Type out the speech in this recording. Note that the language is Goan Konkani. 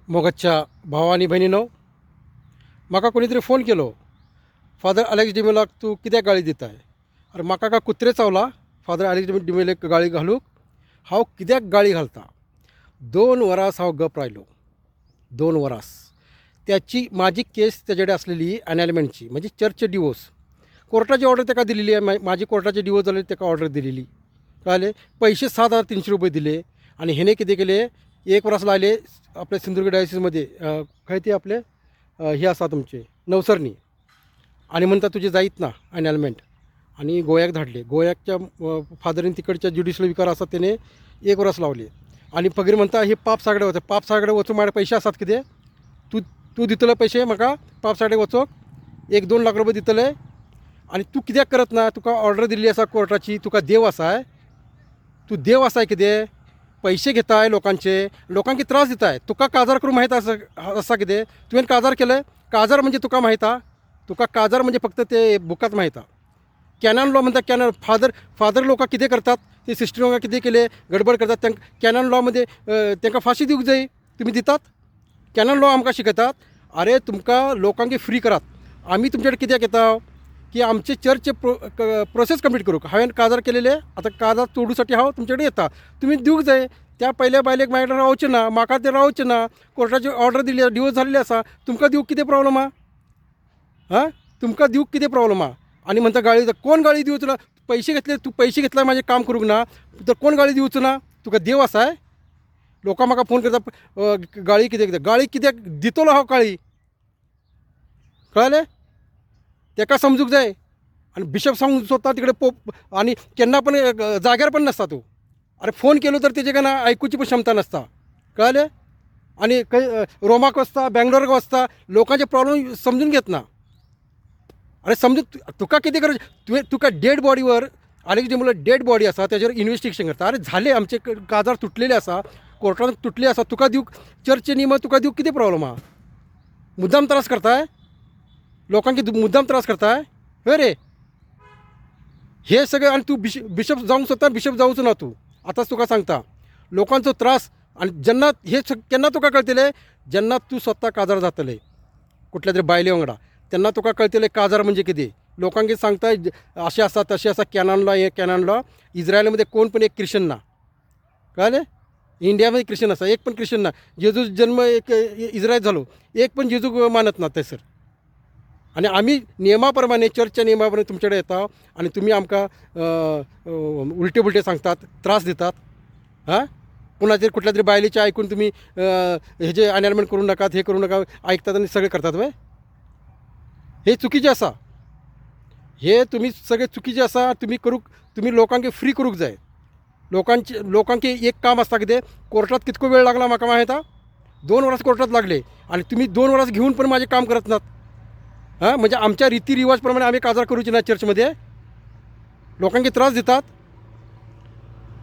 मोगाच्या भावा आनी भयणीनो, म्हाका कोणी तरी फोन केलो, फादर अलेक्स डिमेलाक तूं कित्याक गाळी दिताय? अरे म्हाका काय कुत्रे चावला फादर अलेक्स डिमेलाक गाळी घालूंक? हांव कित्याक गाळी घालता? 2 वरांस हांव गप रायलो, 2 वरांस. त्याची माझी केस त्याच्याकडे आसलेली अनॅलमेंटची, म्हणजे चर्च डिवोर्स. कोर्टाची ऑर्डर ताका दिलेली आहे, माझी कोर्टाचे डिवोर्स जाले ताका ऑर्डर दिलेली. कळ्ळें? पैसे 7,300 रुपये दिले आनी हेणे कितें केलें, 1 वर्स लायले आपल्या सिंधुदुर्ग डायसिसमध्ये, खंय ते आपले हे आसा तुमचे नवसरणी, आनी म्हणटा तुजें जायत ना अनॅलमेंट, आनी गोव्याक धाडले. गोव्याच्या फादरीन तिकडच्या ज्युडिशल विकार आसा तेणे 1 वर्स लावले. आनी फगीर म्हणटा हे पाप सागडे वता, पाप सागडे वचूंक म्हाजे पयशे आसात कितें? तूं तूं दितले पयशे म्हाका पाप सागडे वचोंक? 1-2 लाख रुपये दितले? आनी तूं कित्याक करत ना? तुका ऑर्डर दिल्ली आसा कोर्टाची, तुका देव आसाय? तूं देव आसाय कितें? पैसे घेताय लोकांचे, लोकांक त्रास दिताय. तुका काजार करूंक माहीत आसा आसा कितें? तुवें काजार केलें? काजार म्हणजे तुका माहीत आहा? तुका काजार म्हणजे फक्त ते बुकात माहीत आहा. कॅनन लॉ म्हणटा, कॅनन फादर फादर लोकां कितें करतात, ते सिस्टर लोकां कितें केलें गडबड करतात, तांकां कॅनन लॉमध्ये तांकां फांशी दिवंक जाय, तुमी दितात? कॅनन लॉ आमकां शिकयतात. अरे तुमकां लोकांक फ्री करात. आमी तुमचे कडेन कित्याक येता की आमचे चर्च प्रोसेस कंप्लीट करूंक. हांवें काजार केलेले, आतां काजार तोडूसाठी हांव तुमचे कडेन येता, तुमी दिवंक जाय. त्या पयल्या बायलेक मागीर रावचें ना, म्हाका तें रावचें ना, कोर्टाची ऑर्डर दिली, डिवोर्स जाल्ली आसा, तुमकां दिवंक कितें प्रॉब्लम आहा? हां, तुमकां दिवंक कितें प्रॉब्लम आहा? आनी म्हणटा गाळी, कोण गाळी दिवचो ना? पैसे घेतले, तूं पैसे घेतले म्हाजें काम करूंक ना तर कोण गाळी दिवचो ना? तुका देव आसाय? लोकां म्हाका फोन करता गाळी कितें कितें गाळी कित्याक दितलो हांव गाळी? कळ्ळें? तेका समजूंक जाय. आनी बिशप सांगूंक सोदता तिकडे पोप, आनी केन्ना पण जाग्यार पण नासता तूं. अरे फोन केलो तर तेजे केन्ना आयकुची पण क्षमता नासता. कळ्ळें? आनी खंय रोमाक वचता, बेंगलोराक वचता, लोकांचे प्रॉब्लम समजून घेतना. अरे समजून तुका कितें करप? तुवें तुका डेड बॉडीवर आनी जे म्हणल्यार डेड बॉडी आसा तेजेर इन्वेस्टिगेशन करता. अरे झाले आमचे काजार तुटलेले आसा, कोर्टान तुटले आसा, तुका दिवंक चर्चे नियम तुका दिवंक कितें प्रॉब्लम आहा? मुद्दाम त्रास करताय लोकांक, मुद्दाम त्रास करताय हय रे हे सगळे. आनी तूं बिशप जावंक सोदता, बिशप जावचो ना तूं. आतांच तुका सांगता लोकांचो त्रास. आनी जेन्ना हे केन्ना तुका कळटलें, जेन्ना तूं स्वता काजार जातलें कुठल्या तरी बायले वांगडा, तेन्ना तुका कळटलें काजार म्हणजे कितें. लोकांक सांगता अशें आसा तशें आसा, कॅनन लॉ, हे कॅनन लॉ. इस्रायलामध्ये कोण पण एक ख्रिश्चन ना, कळ्ळें? इंडियामध्ये ख्रिश्चन आसा, एक पण ख्रिश्चन ना. जेजू जन्म एक इस्रायल जालो, एक पण जेजूक मानत ना थंयसर. आनी आमी नियमा प्रमाणे, चर्चच्या नियमा प्रमाणे तुमचे कडेन येता आनी तुमी आमकां उलटे पुलटे सांगतात, त्रास दितात. हां, कोणाचेर कुठल्या तरी बायलेचें आयकून तुमी हेजे अनॅलमेंट करूं नाकात, हे करूं नाका, आयकतात आनी सगळें करतात व्हय? हे चुकीचें आसा, हे तुमी सगळें चुकीचें आसा. तुमी करूंक, तुमी लोकांक फ्री करूंक जाय. लोकांचे लोकांक एक काम आसता कितें, कोर्टात कितको वेळ लागला म्हाका माहीत आहा, 2 वर्सां कोर्टात लागले आनी तुमी 2 वर्सां घेवन पण म्हाजें काम करत नात. हां, म्हणजे आमच्या रिती रिवाज प्रमाणे आमी काजार करूची ना चर्चमध्ये, लोकांक त्रास दितात.